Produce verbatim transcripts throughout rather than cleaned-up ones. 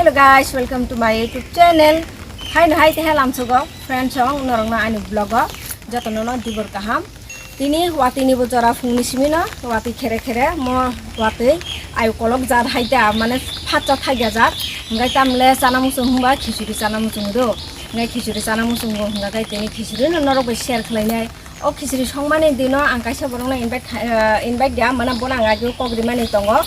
Hello guys, welcome to my YouTube channel. Hai no hai te helam sugo friends song norok no ani vlog o joto no no dibor kaham. Tini watwi ni bo jora phung ni simi no watwi khere khere mo watwi ayu kolok jat hai ta mane phatsa thai ya jat. Ngai tam le chana muchung hwnba khichuri chana muchung do. Ngai khichuri chana muchung bo hwnga kai tini khichuri no norok bai share khlai nai. O khichuri songmani dino ang kaisa borokno invite kha-, eh, invite ya, mane bono ang ageo kok rimani tongo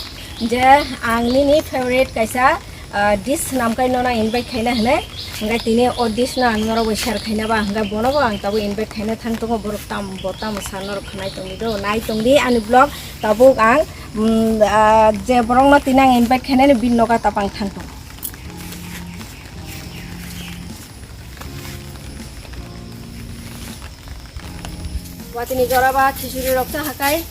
je ang nini favorite kaisa, eh, dish swnam kai nono invite khaina hwnwi. Hwnkhe tini o dish no ang norok bai share khaina ba, hwnkhe bono bo ang tabuk invite khaina thang tongo, borok tam, bo tamo sa norok khnai tongdi do, nai tongdi ani vlog tabuk ang, mm, ah, je borokno tini ang invite khainani bini nogo tabuk ang thang tongo. Watini jora ba khichuri rok cha hakai,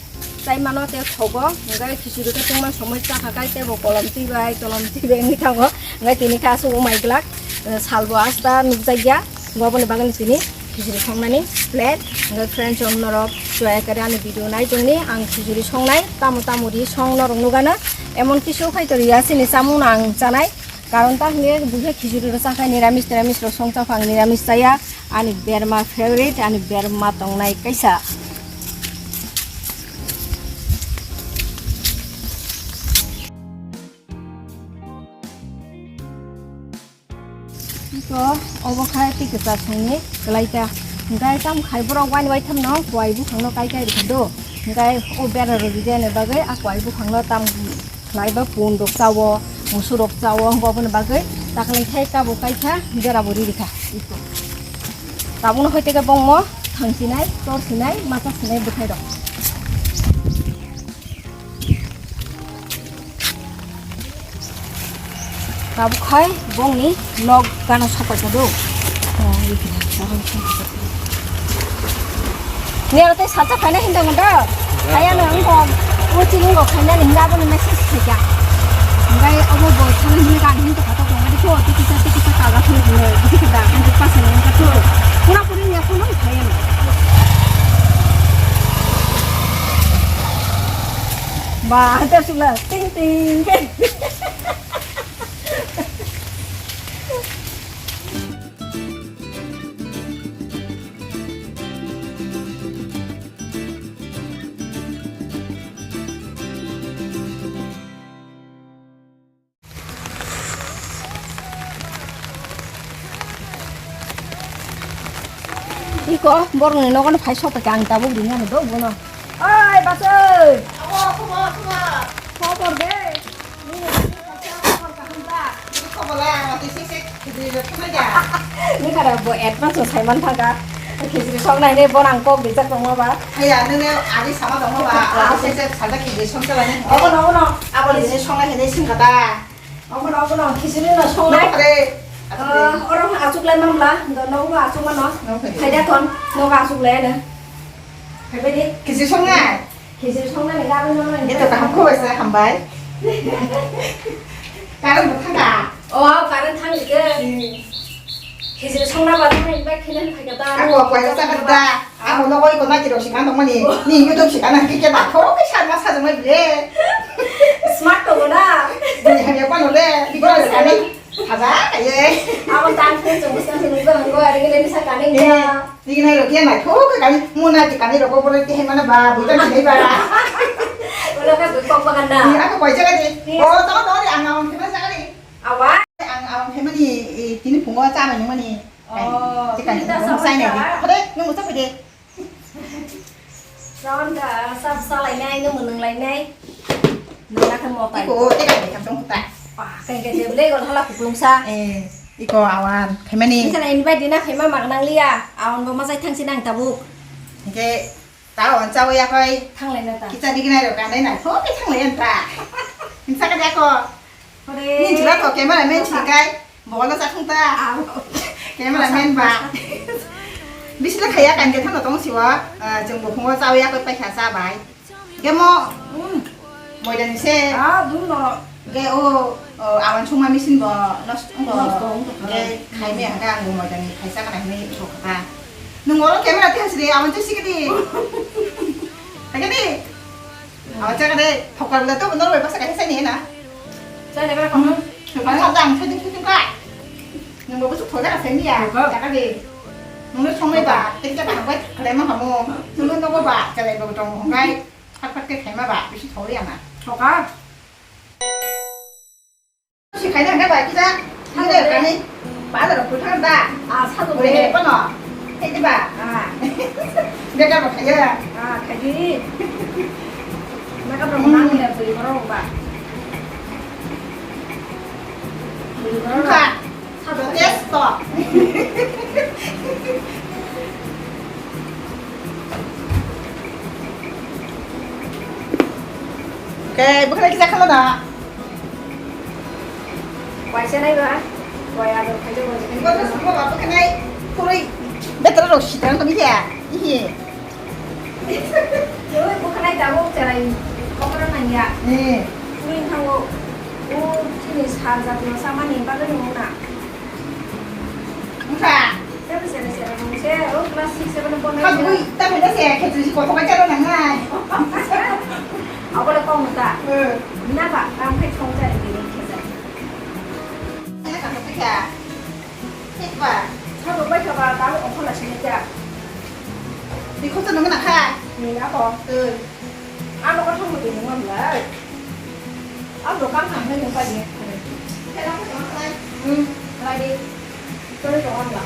chai mano te thogo, hwnkhe khichuri khe tungma somoi cha hakai, tebo kolom twi bai, tolom twi bai wngwi thango, hwnkhe tini khe aswk umai glak, eh, salbo asta nukjakya, bo boni bagwi tini khichuri songnani plate, hwnkhe friends rok norok chwrai kare ani video nai tongni, ang khichuri songnai, tamo tamo ri song norok nugana, emon kisu khai to riya chini chamung no ang chanai. Karon ta hwnwi buikhe khichuri rw chakhai, niramis tiramis rw song chaphang, niramis chaya ani berma favorite, ani berma tongnai kaisa. Iko obo khai tei kwchar songni kwlai ta. Hwnkhe tamo khai borok waini waitham no kuai buphang no kai kai rwkha do. Hwnkhe o bera rw rwdi ani bagwi a kuai buphang no tam. Khlai ba pun rok chawo, musu rok chawo, hwnkhe oboni bagwi takhwlai thai kabo kaikha, bera bo ri rikha. Tabukno hoi teke bongmo thang sinai, tor sinai, masa sinai bwthai rok. Tabuk khai bongni nok gana sopai kha do. Ni aro tei salsa khaina hinda ngondo. Kaya no ang kong. O chini ngo khaina ni hinga bo ni message khaika. Ngai obo bo thang ni hinga ni hinga khato kong. Adi ko tiki sa tiki sa kaga thang ni. Tiki sa da hundred percent ni ka to. Pura puri ni aku no kaya no. Ba, ada sula ting ting. Iko borokni nogono phai sok kha ang tabuk ringani do bono. Oi basoi. Abo khobor khobor. Khobor de. Nukha da bo advance o saiman thangkha. Khichiri soknai hinwi bono ang kok rijak tongma ba. Haya, nini agi sama tongma ba. Agi se se salda khichiri sokjalani. Obono, obono. Abo nini soknai hinwi singkha da. Obono, obono. Khichiri no soknai. Nokre. Oro achuk lai mamla. Do nogo achuk mano. Phaida thon. Nogo achuk lai ano. Phaibadi. Khichiri soknai. Khichiri songnani gabui no nang. Ito kaham kho bai sa hambai. Karon bo thaka. O, karon thang dike. Khichiri songna ba thang invite khainan phaika ta. Ako kwai sa kada. Amo no koi ko na kiro sikhan tong mani. Ni YouTube sikhan na kike ba thoro ke sarma sa jong le. Smart to na. Ni hanya pa no le. Ni ko le kani. Haja, aye. Abo tan khe chungsa se nungsa nunggo, ari gini bisa kaning ya. Ni nai rok ya nai, thok kani, muna di kani rok, bole di mane ba, buta ni ba. Wala ka kok bagan da. Ni aku koi jaga di. Oh, to to, ang awang kena jaga di. Awa. Ang awang kena ni, tini pungo cha mani mani. Oh, kita sama. Sai nai di. Kore, nung usa pede. Rawan ka sab salainai, no mwnwng lainai. Nang khe motai. Iko, teka ni kam tong ta. Wah, kai kai jeble gol hala kuplung sa. Eh, iko awan, khaimani. Bisa na invite dina khaima mak nang liya. Awan bo majai thang si nang tabuk. Oke, ta awan chawi ya koi. Thang lai na ta. Kita di gnai ro kanai na. Oke, thang lai ta. Insa ka dia ko. Ni jula to camera man si kai. Bogol no chakung ta. Camera man ba. Bisile khaya kan ke thano tong siwa. Jeng bo phungo chawi ya ko paikha cha bai. Gemo. Moida ni se. Ah, dum no. Ge o awan chuma machine bo nos bo. Ge khai me ha ga ang moida ni khai sa kana me ko ka. Nung oro camera te hasri awan chu sikidi. Agani. Awa jaga de phokar le to normal basa kaisa ni na. Chai le ba kono. Sumang sa jang sujung sujung kai. Nungbo busuk thoja ka semi ya. Jaga de. Nungno songmai ba, tei jaga hangbai khlai ma hamo. Nungno nogo ba, jalai ba tong hongkai. Phat phat ke khaima ba, bisi thori ama. Thoka. Si khaina hangkai ba, kisa. Kisa kani. Ba da rok thang da. Ah, sa do. Ore kono. Hei di ba. Ah. Beka ba khaya. Ah, khaji. Maka ba mana ni da bui borok ba. Bui borok. Ka. Sado testo. Oke, bukan lagi cakap lah. Waisa nai ba? Wai ado khajo waisa. Ibu tuh semua apa kenai? Kurui. Betul loh, sih, jangan kami ya. Iya. Yo, bukan naik tabuk cerai. Kau pernah nanya? Eh. Ini kamu, oh, sini saja tuh sama nih, bagai mau nak. Enggak. Saya bisa ada siapa nunggu saya, oh, kelas six, seven, apa, nine. Kau bui, tapi dah saya kerja di kota kacau nang nai. Apa lah kau minta? Eh. Kenapa? Kamu kayak cong cari diri kerja. Saya tak kerja. Hei, ba, sabo bai kha ba, tamo ongkha la sini ja. Bikho to nang na kha. Ni na ko. Tui. Ano ko thong mo tui nang lai. Ano kam kam hai nang pai ni. Khe na ko nang lai. Hmm, lai di. Tui to on la.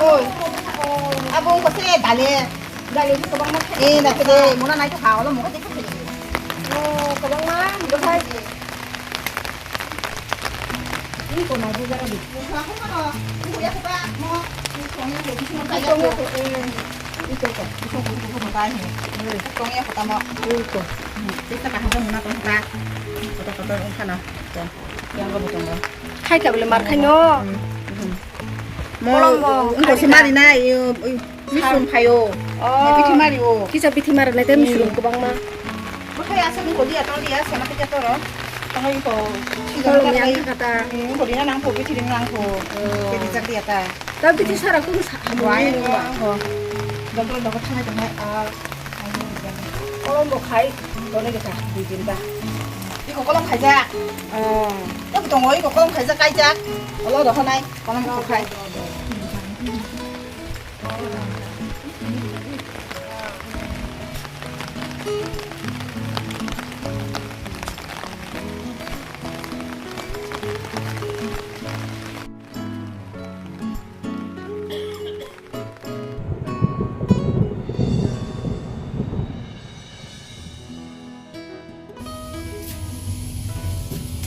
Oi. Abo wngkha se dale. Dale ni kwbangma. Eh, na kede, mona nai to ha, olo mokhe te khe. Oh, kwbangma, bwthai. Ni ko na bu jara di. Ko ha ko no. Ko ya ko ba mo. Ko ya ko. Ko ya ko. Ito ko. Ito ko ko ko ba he. Ko ya ko tamo. Ito. Testa ka ha mona to ba. Koto koto wngkha na. Yang ko botong. Khai ka bole mar khai no. Mo. Kolombo. Wngkha se mari na. Misum phaio. Oh. Bithi mari o. Kisa bithi mari nai te misum kwbangma. Buthai asa ni goli ato dia sana kisa toro. Tamo iko. Kolom yang kata. Hmm, goli na nang pho bithi ring nang pho. Oh. Jadi jak dia ta. Ta bithi sara kun sa. Wai ko. Doktor doktor thanai thanai. Ah. Kolombo khai. Dole kita bithi ta. Iko kolom khaijak. Oh. Iko tongo iko kolom khaijak kaijak. Olo dohonai kolom ko khai.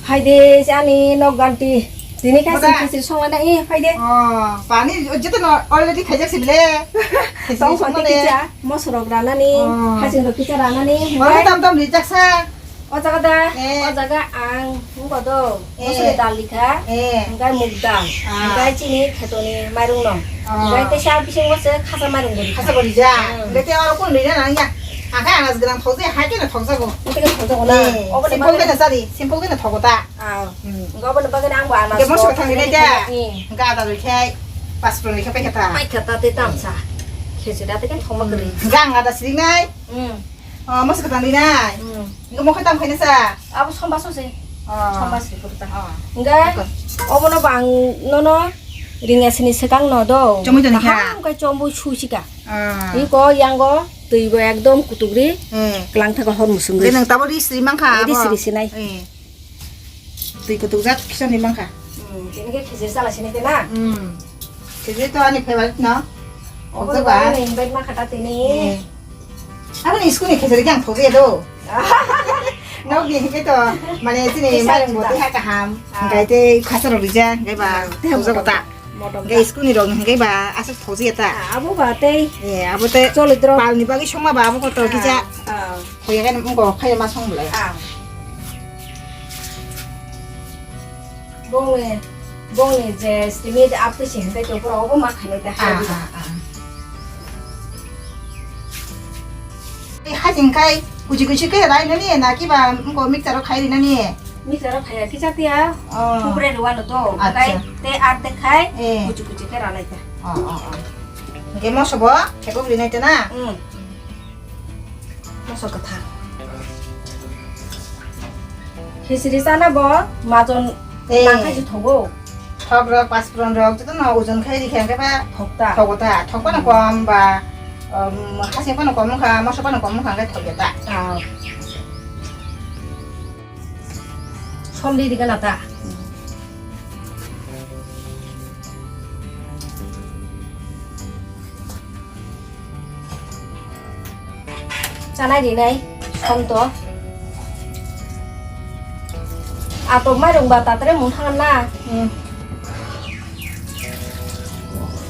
Hai de, ani nok ganti. Tini kha Mada. Sing khichiri songna nai, hai de. Oh, pani jete no already khaijak sibile. Tong Khichiri songna songna de. Kicha, mosrok ranani, Oh. Hajing rok kicha ranani. Mama tam tam rijak sa. O jaga da, Eh. O jaga ang, ang bodo, Eh. Mosori dal likha, Eh. Angkai muk dal, Ah. Angkai chini khetoni mairung no. Ah. Angkai tesa bisingo se khasa mairung bo likha. Khasa bo rijak. Hmm. Angkai te oro kun rina nang ya. Angkai anas gwnang thokjai, hai khe no thokjago. Ito khe thokjago na. Eh, Obo ni simple bagwi khe no chari, simple khe no thogo ta. Ah. Hmm. Angkai obo ni bagwi ang bo anas Khe moso thok thang rinai da. Ni. Angkai ada roi khai, pas pro ni khe pai khe ta. Pai khe ta te tamsa. Khe se da te khe thokma kwrwi. Hmm. Angkai ang ada siringnai. Hmm. Oh, moso kwthang rinai. Hmm. Angkai mo khe tam khaina sa. Abo somba sose. Oh. Somba se kurta. Oh. Angkai Ako. Obo no bang nono ringa sini swkang no do. Chomwi toni kha. Kaham khe chomwi susi ka. Ah. Iko yango twi bo ekdom kutugri Hmm. Klang thago hor musungri. Nang tabo ri sri mankha Ri abo. Sri sinai. Eh. Twi kutukjak kisa ni mankha. Hmm, tini khe khejir sala sini khe na? Hmm. Khejir to ani favorite no. Obo Obo ba. Ni invite mankha ta tini. Eh. Abo ni school ni khejir khe ang thokjaya do. Nok ni hingke to, mane chini Kisa mairung bo juda. Teha kaham. Ah. Hingkai te khasa rok rija, hingkai ba Ah. Teha thokjak motom. Ta. Motom Hingkai ta. School ni rok hingkai ba aswk thokjaya ta. Ah, abo ba tei Eh, abo te Choli drop. Pal ni bagwi songma ba abo kotor Ah, kisa. Ah. Hoya kan mungko khaya ma song belai. Ah. Bongni, bongni je simi de apni si hingke to pura obo ma khainai de Ah, hai. Ah, ah. Eh, hajing kai kuchi kuchi ke rai nani na ki ba mungko mixture khai ri nani. Mixer o phaiya kisa tiya. Oh. Kupre rwano to. Acha. Kai te ar te khai. Eh. Kuchi kuchi khe ralai ta. Oh, oh, oh. Hingke moso bo, khebo rinai te na? Hmm. Moso kwthar. Khichiri chana bo majon. Eh. Nangkhaisi thogo. Thok rok, paspuron rok, joto no ojon khai rikha hingke ba. Thokta. Thogo ta, thok phano kom ba, um, hasing phano kom wngkha, moso phano kom wngkha hingke thok ya ta. Ah. Som di di gana ta. Chanai rinai, som to. Atok mairung ba tatre mung thangan na. Hmm.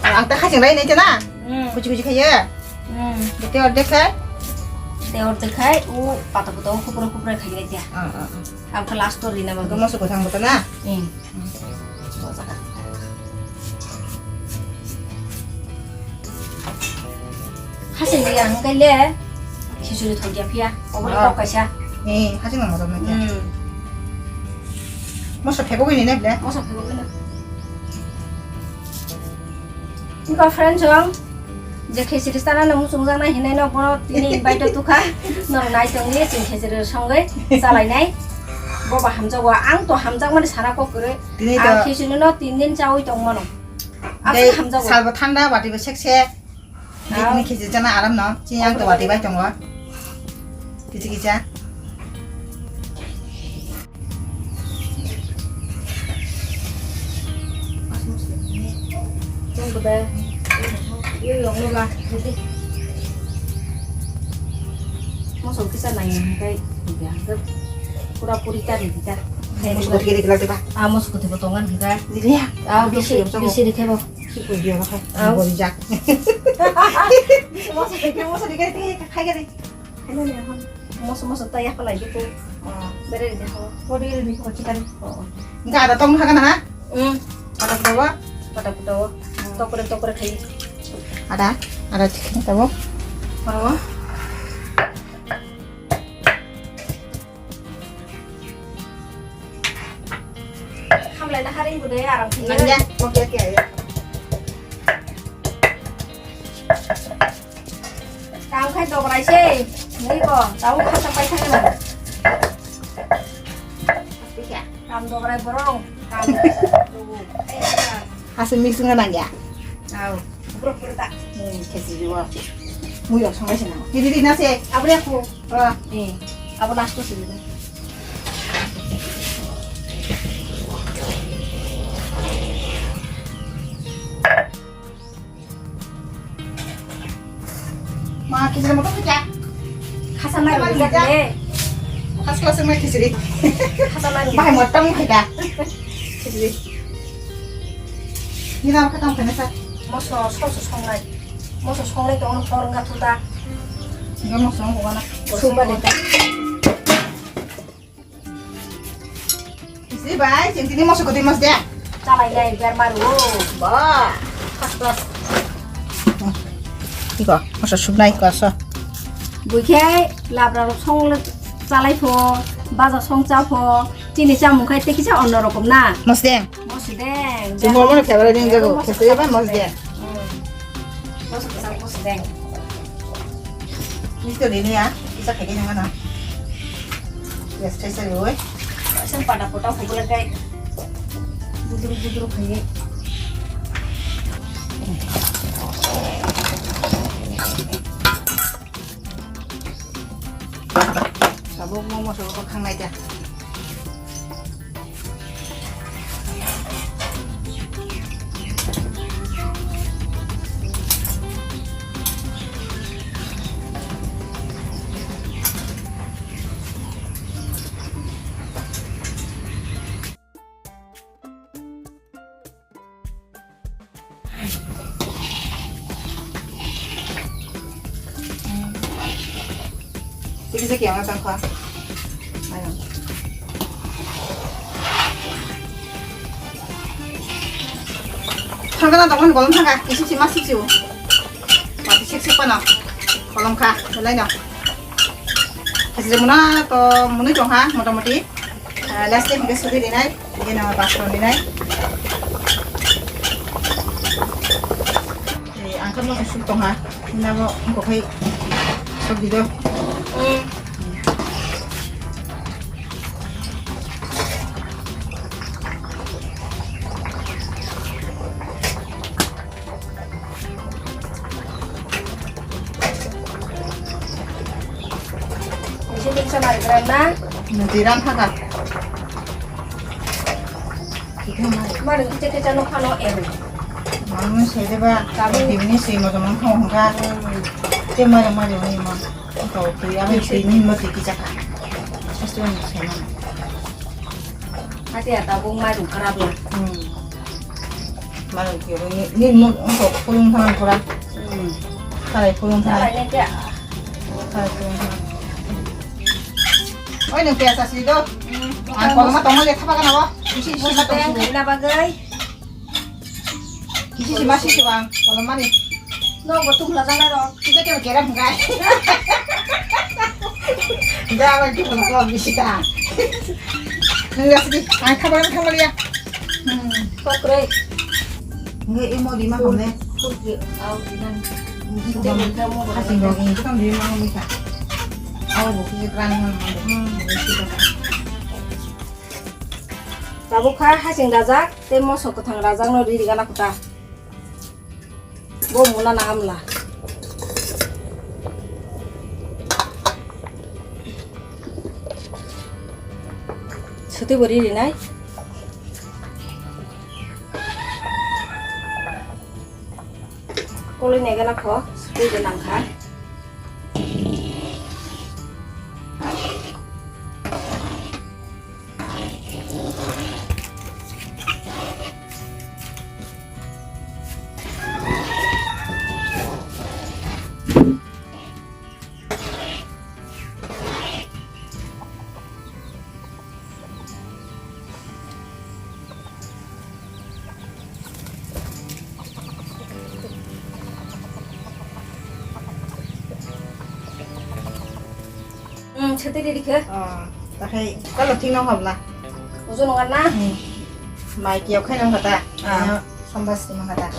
Ang ta khaching rai nai te na. Hmm. Kuchi kuchi khaiye. Hmm. Bete ordek khai. Te ordek khai, u pata puto khupra khupra khai nai te. Ah, ah, ah. Ang ke last to rina ma. Ang ke moso kwthang bata na. Hmm. Hasing ya, hingkai le. Khichuri thok ya phiya. Obo le kok kaisa. Eh, hasing nang motom na kya? Hmm. Moso phebo gini ne ble? Moso phebo gini. Wngkha friends rok, je khichiri chana no muchungjak nai hinai no bono tini invite o tukha. Norok nai tongli chwng khichiri songwi chalainai. Bobo hamjago, ang to hamjakmani sana kok kwrwi. Tini to ang khichiri no tin din chawi tongmano. Aswk hamjago. Salbo thanda, bati bo sek sek. Tini khichiri chana aram no. Chini ang to bati bai tongo. Khichiri cha. Moso kisa nai hingkai, hingkai pura puri ta ri ta. Moso koti kiri kila ta. Ah, moso koti bo tongan hingkai. Diliya. Ah, bisi, bisi ri kebo. Sipul dia makai. Ah. Bori jak. Moso koti, moso koti kiri kai kiri. Moso moso ta ya palai gitu. Oh. Bere de ho. Bori de ho chikari. Oh. Enggak ada tong hakan ha? Hmm. Ada berapa? Pada berapa? Tokre tokre khai. Ada, ada chicken tabo. Berapa? Hamle na haring gude aram khe. Nanya, oke oke ya. Tamo khai dobrai se, nui bo, tamo khasa pai thang na. Tam dobrai borong, tam. Asal mix nggak nang ya? Au, bro bro ta. Hmm, kasi jiwa. Mui yok sangai sih nang. Jadi di nasi. Abri aku. Ah, eh, aku last tuh sih. Ma, khichiri motom khacha. Khasa mai rijak le. Khas khas mai khichiri. Khasa mai. Bahai motom khaida. Khichiri. Ni ram khatam khana sa. Moso, so so songnai. Moso songnai to ono hor nga thuta. Nga moso ngo gana. Sumba de ta. Sri bai, chwng tini moso kwtwi mas de. Chalai lai ber maru. Ba, first class. Iko, moso subnai ko so. Buikhe labra rok song le chalai pho, baja song cha pho, chini chamung khai te kisa onno rokom na. Mos de. Mos de. Chwng mo mo khe bare ding jago, khe te ba mos de. Hmm. Mos de, mos de. Misto de ni ya, kisa khai de na. Yes, thai sa roi. Sen pada pota ko bole kai. Budru budru khai. Sabuk momo sabuk khangnai ta. Tiki tiki yang tang kha. Ayo. Thangkana tongmani kolom thangkha, isi sima sik siu. Mati sik sik pano. Kolom kha, belai no. Khajri muna to muni tong ha, motamoti. Last time ke suri rinai, ini nama pasron rinai. Eh, angkat mo suk tong ha, ini nama engkau kai sok gitu. Bisi tingsa mari kerana. Nanti ram thaka. Mari kita kita no kano em. Manu sede ba. Kamu ini si mau teman kau enggak. Dia mari mari ini mau. Kau tu ya ini si ini mau tiki cakap. Sesuai ni sana. Hati ya tabung mari kerap ya. Hmm. Mano kyo ni, ni mo ko kulung thaman pura. Hmm. Tharai kulung thaman. Tharai ni kya? Tharai kulung thaman. Oi, nang kya sasi do? Hmm. Ang koloma tongma le thapa kana wa? Isi isi ma tong. Khaina bagai. Isi isi ma sisi bang koloma ni. No, bo tum la jana ro. Kita kira kira bukan. Dah, lagi pun kau bisi ta. Nang sidi, ang thapa kana thapa ya. Hmm. Kokre. Nge imo di ma hamne. Kokre, au di nan. Hasing dong, itu kan di ma hamne ka. Au bo kisi kran ma hamne. Hmm. Tabuk kha hasing dajak, tei moso kwthang rajak no ri ri gana kwta. Bo muna na amla. Suti bo ri rinai. Koloi nai gana kho, suti bo nang kha. Hmm, chete di dikhe. Oh, takhai kalo thik nang habla. Ujo nongan na? Hmm. Mai kiyok khai nang kata. Ah. Sombas nang kata.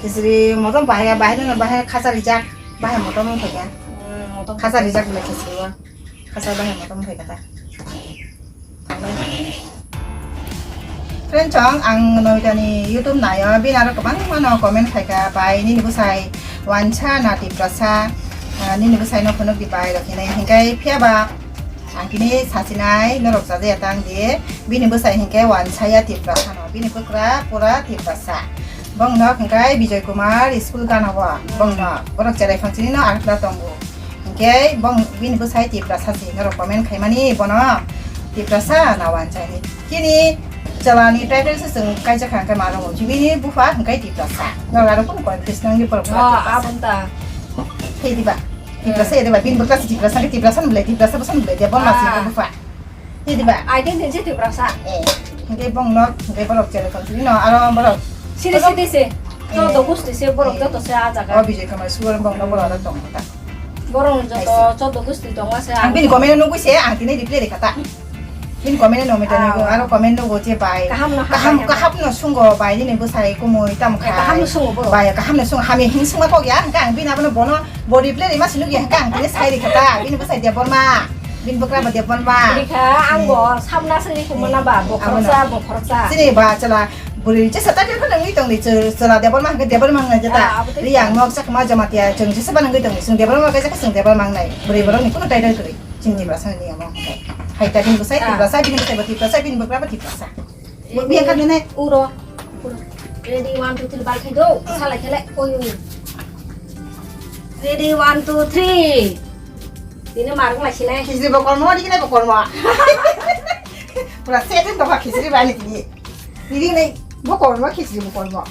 Kisri motom bahaya, bahaya na bahaya khasa rijak. Bahaya motom nang kata. Hmm, motom. Khasa rijak bela kisri wa. Khasa bahaya motom nang kata. Friend chong, ang Nomitani YouTube nayo, bini aro kwbangma no comment phaikha, bai nini bwsai wansa na Tiprasa, ah, nini bwsai no phunuk di bai rok hinwi, hinkhai phiya ba ang kini sasinai norok chajaya tang di, bini bwsai hinkhai wansa ya Tiprasa no, bini bwkra pura Tiprasa. Bong no hinkhai Bijoy Kumar school gana o, bong no, borok cherai phang chini no Agartala tongo. Hingke bong bini bwsai Tiprasa se norok comment khaimani bono Tiprasa na wansa hinwi. Kini chalani title se chwng kaijak kha hingke ma tongo. Bini bupha hingke Tiprasa. Norok aro kunu confuse nangni borok. Oh, Tiprasa. Aboni ta. He diba? Tiprasa ya diba? Bini bwkha se Tiprasa, Tiprasa ni belai, Tiprasa bwsa ni belai, Debbarma se bupha. Di diba? Identity se Tiprasa. Eh, hingke bong nok, hingke borok chele tong sini no, aro borok. Sini, sini se. Eh. Joto gusti se borok, eh, joto se a jaga. O Bijoy Kumar Suwar bong nok borok aro tong ta. Borok ni joto, joto gusti tong ma se. Ang bini comment nugui se, ang tini reply rikha ta. Bini comment no meta nugui, aro comment nugo je bai. Kaham no kaham, kaham no sungo bai, nini bwsai kumui tam kha. Kaham no sungo borok. Bai, kaham no sungo, hami hin sungma kok ya, hingke ang bini abono bono. Bo reply rima sinuk ya hingke ang tini sai rikha ta, bini bwsai Debbarma, bini bwkra bo Debbarma. Rikha, ang bo samna sini kumana ba, bo khoroksa, bo khoroksa. Sini ba chala, bwrwi jesa ta khe phano wngwi tongdi, chwla Debbarma hingke Debbarma wngna jeta. Ah, abo tei. Riyang nok chakma Jamatia, chwng jesa ba wngwi tongdi, chwng Debbarma kaisa khe chwng Debbarma wngnai. Bwrwi borok ni kuno title kwrwi, chini Tiprasa ni niyamo. Hai ta bini bwsai Tiprasa, bini bwsai bo Tiprasa, bini bwkra bo Tiprasa. Bo biya kha nene. Uro. Uro. Ready, one, two, three, bal khai do. Sala khele. Oi, oi. Ready, one, two, three. Dini marung lai sile. Khichdi bo kormo, dikine bo kormo. Pura setin doha khichdi bani tini. Dini nei bo kormo, khichdi bo kormo.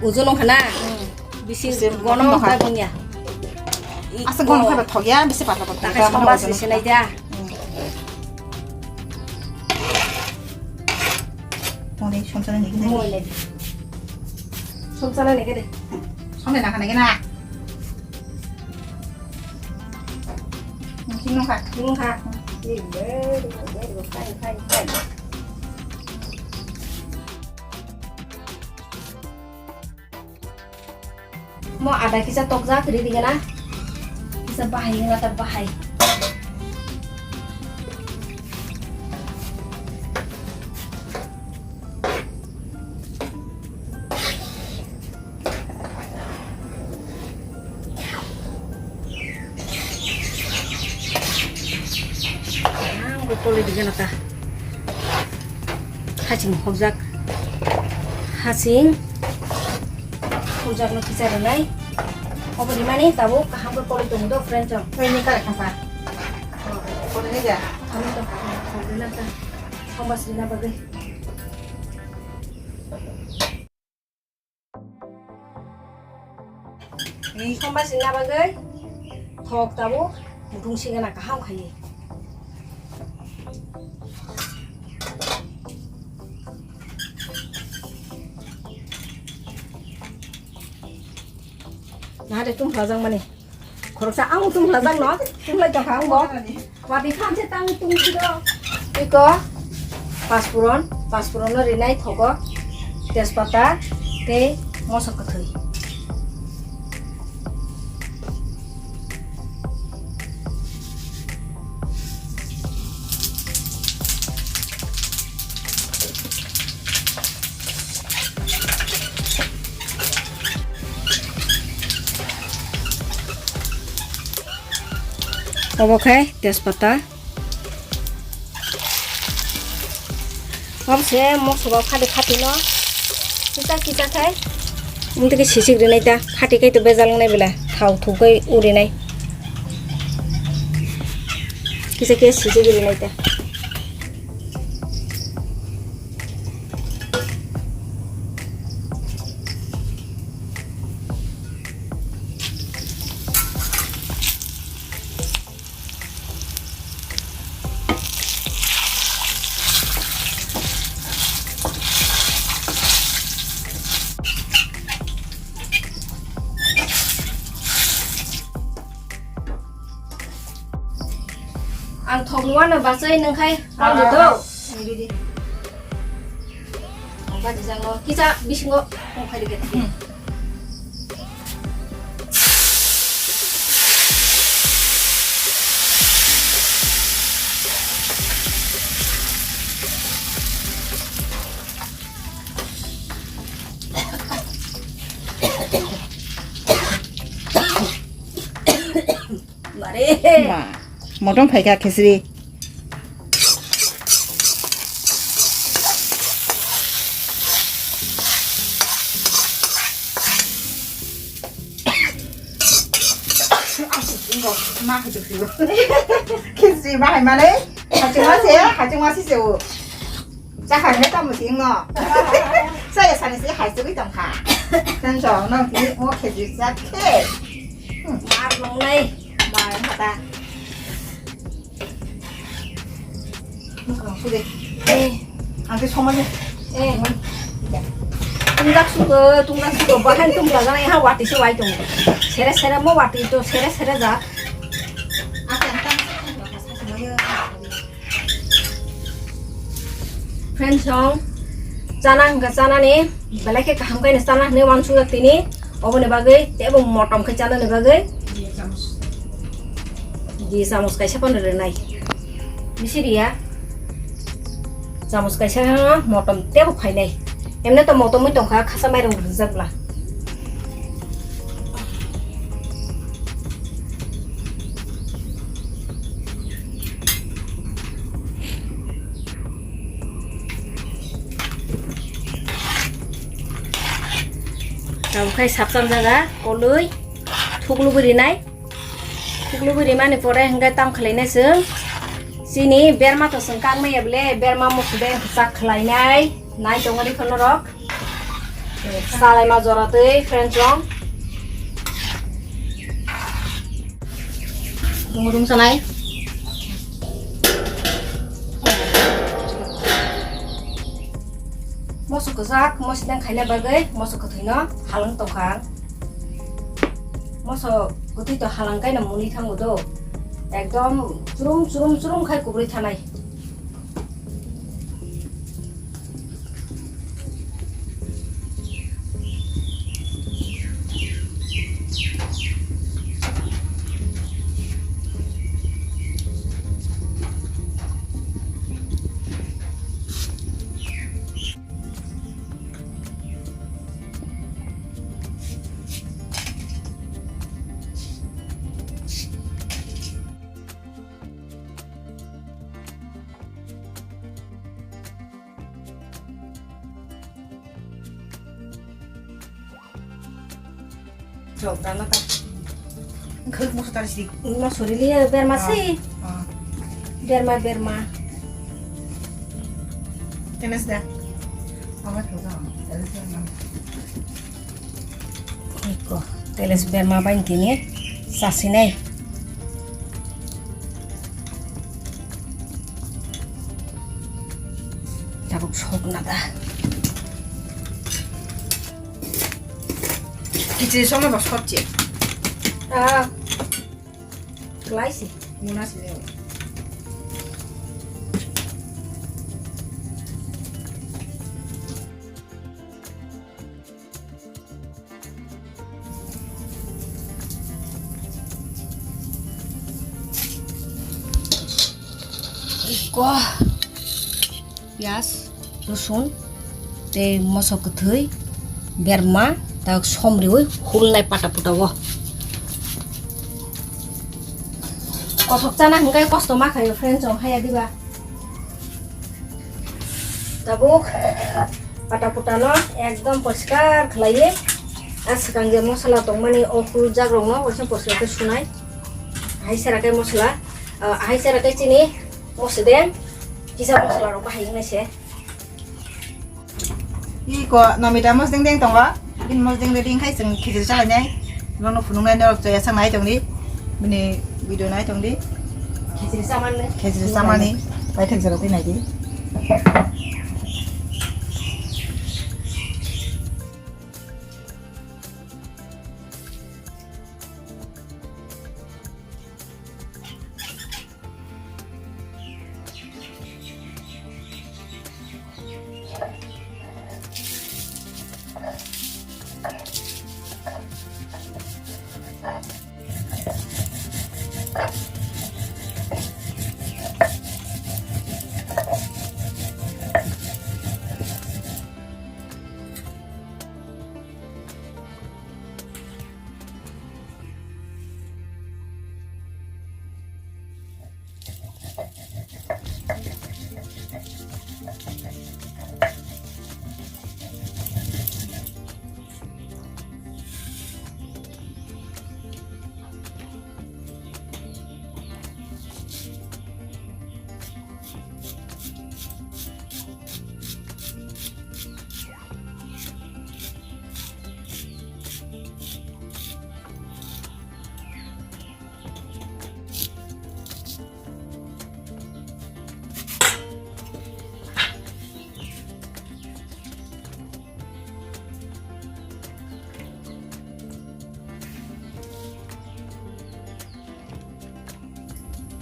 Ujo nong khana. Hmm. Bisi gonom nong kha bongya. Asa gonom kha ba thokya, bisi patla patla. Takai sombas bisi nai ja. Tong dei, somsana ni gede. Somsana ni gede. Somsana ni gede. Sini kha. Sini kha. Sini kha. Mo ada kisa tokjak ri digana. Kisa bahai wngna ta bahai. Ang bo toli digana ta. Haching hokjak. Haching hokjak no kisa rinai. Obo rimani tabuk kaham khe koloi tongo do friend rok. Koi ni kare khapa. Koi ni ja. Kami to kami na ta. Sombas rina bagwi. Ni sombas rina bagwi. Thok tabuk muthung sigana kaham khai. Nahade tum phlajak mani. Khoroksa ang tum phlajak no. Tum lai tokha ang bo. Wati khan se tang tum si do. Iko. Paspuron, paspuron no rinai thogo. Tejpata tei mosok kwthwi. Obo khe tejpata. Obo se mosok o khati khati no kisa kisa khai. Wng twi khe sisik rinai ta, khati khai to bejal wngnai bela, thao thuk khai urinai. Kisa kisa sisik rinai ta. Ang thok nuwa no bachai nang khai. Ah, ang do. Ah, ah. Ang do di. Ang ba di jango. Kisa bisingo ang khai di. Hmm. Mare. Ma, motom phaikha khichri. Khichri bahai male, hachingma se, hachingma se se o. Chakha khe tamo sing no. Saya sani se hai chugui tong kha. Tenso nang ti mo khichri chak khe. Mar nongnai. Mar hata. Ang sude. Eh. Ang ke somai. Eh. Tungjak sugo, tungjak sugo. Bahai tungjak jana ha wati se wai tongo. Sere sere mo wati to sere sere ja. Ang ke ang tang. Friends song, chana hwnkha chanani, belai khe kaham khe no chana hinwi uansukjak tini, oboni bagwi teibo motom khe chanani bagwi di chamus kaisa phano rwnai. Bisi riya, chamus kaisa motom teibo phainai. Emne to motom wng tongkha, khasa mairung rwjak bla. Tabuk khai sapsam jaga kolwi thuklubwi rinai. Thuklubwi rimani pore hwnkhe tam khlainai chwng. Chini berma to chwng kang maya bwle, berma musude chak khlainai. Nai tongo ri kheno rok. Salai ma jora twi friends rong. Murung sanai. Moso kwchak, mosidang khaina bagwi moso kwthwino halang tongkha. Moso kwthwi to halang kaino muni thango do. Ekdom chrum chrum chrum khai kubrwi thanai. Chok dana ta. Khuk musu tari sidi. No surili berma si. Ah. Berma, berma. Teles da. Awa to da. Teles da. Iko, teles berma bain tini sasinai. Tabuk sok na da. Kichiri songma ba sokche. Ah. Klaisi. Muna sini. Iko piyaj, rosun, tei moso kwthwi, berma, tak som riwi hulnai pata puta o. Kothok chana hwnkhe kosto ma khaio, friends, chong haya diba. Tabuk pata puta no ekdom poriskar khlaiwi, a swkang je mosla tongmani o huljak rok no waisa poriskar khe sunai. Hai sera khe mosla, ah, hai sera khe chini mosodeng, kisa mosla rok bahai wngnai se. Iko nomita mosdeng deng tongo. Bini mosdeng deng khai chwng khichiri salainai. Nono phunuknai norok chaya sak nai tongdi. Bini video nai tongdi. Khichiri samani. Khichiri samani. Pai thak jora twi naidi.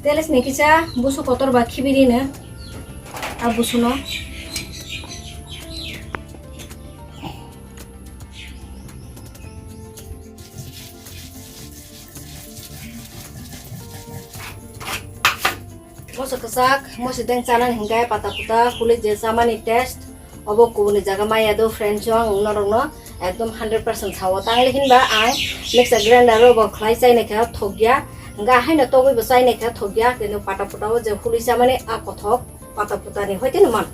Teles ni kisa busu kotor ba khibiri no a busu no. Moso kwchak, moso deng chanani hinkhe pata puta, huli je chamani taste, obo kubuni jaga maya do, friends, ang norokno ekdom hundred percent sao. Tangli hinba ang mixer grinder o bo khlai chainai khe thokya, hinkhe haino togwi bo chainai khe thokya, kintu pata puta o je huli chamani a kothok pata puta ni hoite no man.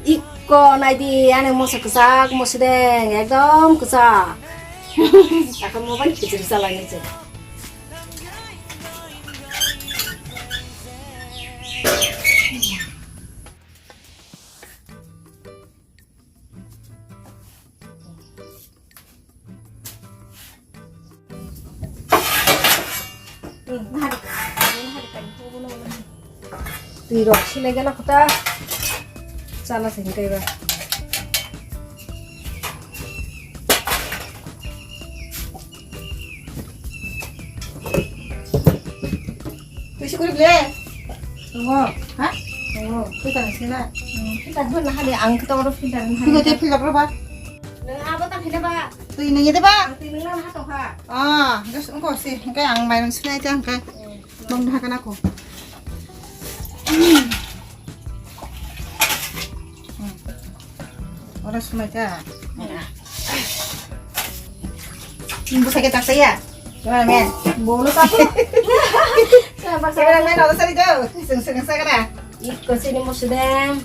Ikko naidi, ani moso kwchak, moso deng, ekdom kwchak. Takha mobile khichiri chalai nai se. Twi rok sinai gana kota. Chala sing tei ba. Twi si kuri ble. Ngo. Ha? Ngo. Twi ta sing na. Filter bo na hali ang kota oro filter na hali. Twi te filter ba. Nang abo ta khina ba. Twi nang ide ba. Ang twi nang na ha to ha. Ah, just ngo si. Hingke ang mainan sinai ta hingke. Bang daha kana ko. Hmm. Ora sumai ta. Bwsai khe tak saya. Cameraman. Bolo tak. Cameraman, ora sari do. Seng seng sa kana. Ikko sini musudem.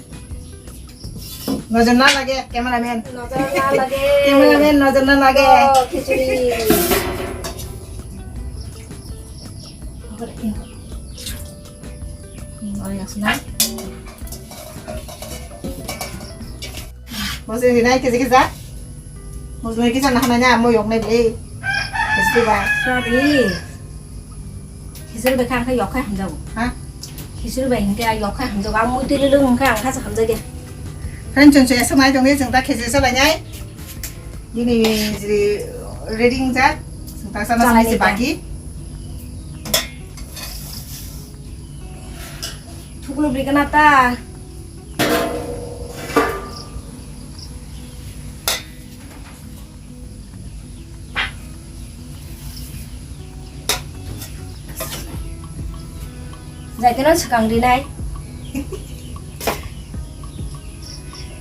Nojor na lage, cameraman. Nojor na lage. Cameraman, nojor na lage. Oh, khichuri. Oi, asna. Mosri rinai kiji kija. Mosri kija na hananya mo yok nai beli. Kiji ba. Sorry. Khichuri bai kha ang khe yok khai hamjago. Ha? Khichuri bai hingke ang yok khai hamjago. Ang mui twi lwlwng hingke ang kha se hamjai de. Friend, chwng chwng esok nai tongdi, chwng ta khichuri salainai. Bini jiri ready wngjak. Chwng ta sana Chalai sini se nai ta. Baki. Thuklu bri kana ta. Jai keno swkang rinai.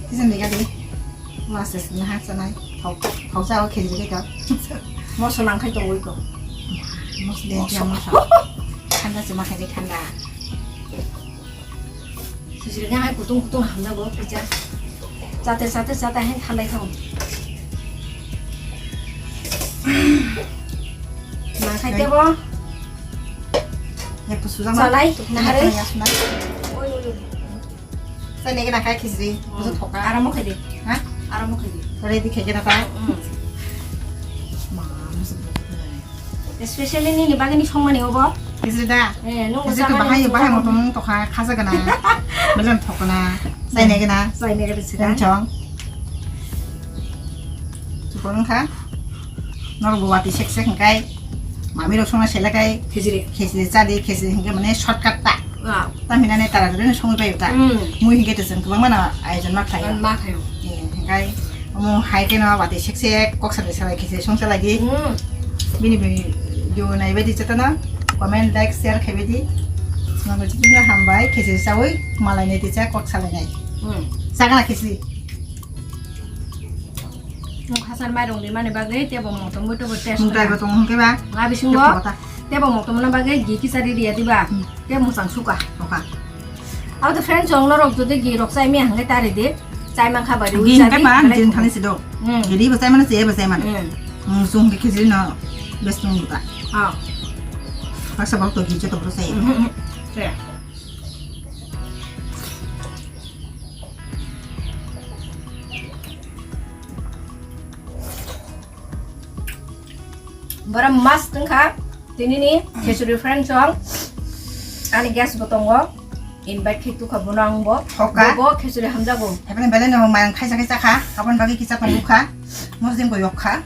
Kisa ni gadi. Masa sini ha sanai. Thau, thau sa o khejri khe ka. Moso nang khai tongwi ko. Moso de ya moso. Thanda se ma khai thanda. Sisiri khe hai kutung kutung hamjago kisa. Chate chate chate hai thandai thango. Ma khai tebo. Ekto sujak ma. Salai, nahare. Oi, oi, oi. Sai nege na khai khichri. Bujo thoka. Aramo khai de. Ha? Aramo khai de. Ready khai kena ta. Mm. Ma, musu. Especially nini bagwi ni songmani obo. Kisri da. Eh, nung kisri to bahai bahai motong tokha khaja gana. Belan thokna. Sai ne gana. Sai ne gana sida. Chong. Chukon kha. Nor bo wati sek sek kai. Mami rok songna sele kai. Khichiri. Khichiri chadi, khichiri hingke mane shortcut ta. Ah. Tamhinani taradari songwi paio ta. Mm. Mui hingke to chwng kwbangma no ayojon ma khlaio. Ma khaio. Eh, hingkai omo hai khe no watwi sek sek kok salai salai khe se song salai di. Mm. Bini video naibaidi chetana comment, like, share khaibaidi. Nono jibino hambai khe se chawi malai nai tisa kok salai nai. Mm. Chakana khe se. Nung khasar mairung di mani bagwi tebo motong bo tebo test. Mung taibo tong hingke ba. Nga bisingo. Tebo motong na bagwi gi kisa ri ri ya diba. Hmm. Tebo musang suka. Oka. Abo to friends, chwng norok jodi gi rok chai maya hwnkhe ta ri di. Chai man kha bai rwi gi cha hwnkhe di, ma belai jin thani si do. Hmm. Gi ri bo chai mano, che bo chai mano. Hmm. Hmm, chwng hwnkhe khichiri no best nung ta. Ah. Baksa bok to gi joto boro chai. Hmm, hmm, hmm. Che. Bora mas tongkha, tinini khichuri friend chong, ani guest bo tongo, invite khe tukha bono ang bo. Hoka? Bo, bo khichuri hamjago. Ebene bele no mang khaisa khaisa kha, aboni bagwi kisa tongo kha, muslim ko yok kha.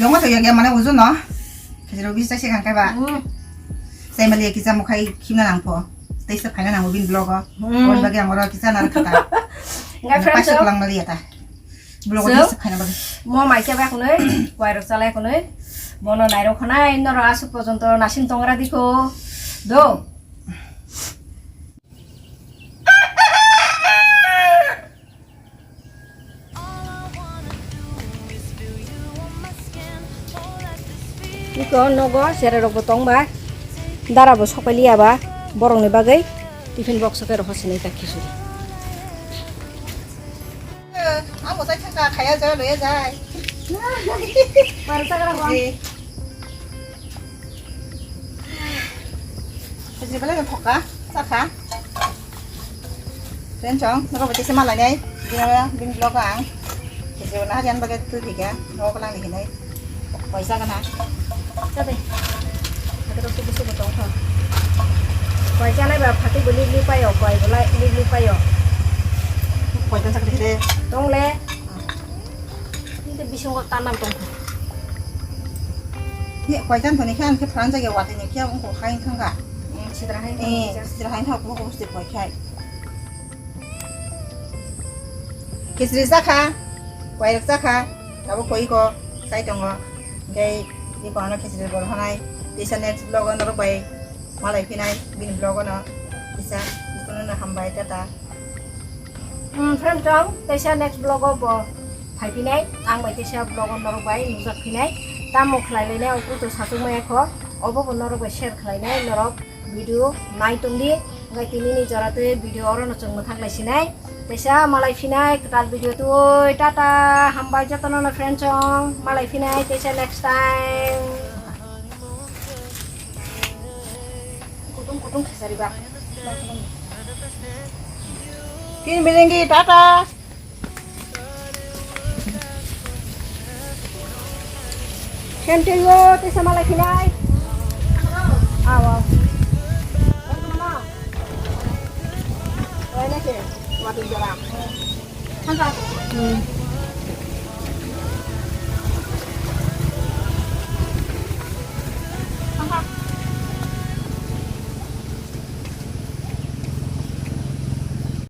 Yongo to yagya mane uju no, khichuri bisa se kangkai ba. Hmm. Sai mali kisa mukhai khimna nangpho, tei se phaina nango bin vlog o. Hmm. Aboni bagwi ang oro kisa nar khata. Nga friend chong. Paisa kulang mali ata. Vlog o so, tei se phaina bagwi. Mo mai khe ba khwnwi, wairok chalai khwnwi. Bono nairok khwnai, norok aswk pojonto naising tongra dikho. Do. Iko nogo serai rok bo tong ba. Dara bo sopai liya ba. Borok ni bagwi tiffin box o khe rw sinai ta khichuri. Amo chai thangkha, khaya jai, loya jai. Bar chakra bo. Ji. Ji bale thokka, chakha. Ren chong, nokbo tei se malai nai. Bini, bini vlog ang. Ji na harian bage tu thika, nok lang ni hinai. Paisa kana. Chate. Kero kubusu bo tongkha. Koi chanai ba phatwi bo lip lip paio, koi bo lai lip lip paio. Koi chan sakri de. Tong le. Ni de bisingo tanam tongkha. Ni koi chan thani khan ke pran jage watwi ni kya ungko hai thangka. Hmm, sidra hai. Eh, sidra hai thang ko ko se koi khai. Khichri chakha, koirok chakha, tabuk koi ko sai tongo. Hingke ni kono khichri bol hanai, tisa next vlog o norok bai malai phinai, bini vlog o no tisa, tisa no hambai tata. Hmm, friend chong, tisa next vlog o bo phai phinai, ang bai tisa vlog o norok bai nujak phinai, tamo khlai lainai, o kutu sachuk maya kho, obo bo norok bai share khlai nai, norok video nai tongdi, hingke tini ni jora tei video oro no chwng mwthang lai sinai. Teisa malai phinai kwtal video twi, tata, hambai jotono no friend song, malai phinai teisa next time. Kutung kutung khesari ba. Tin bilingi, tata. Same to you, teisa malai phinai.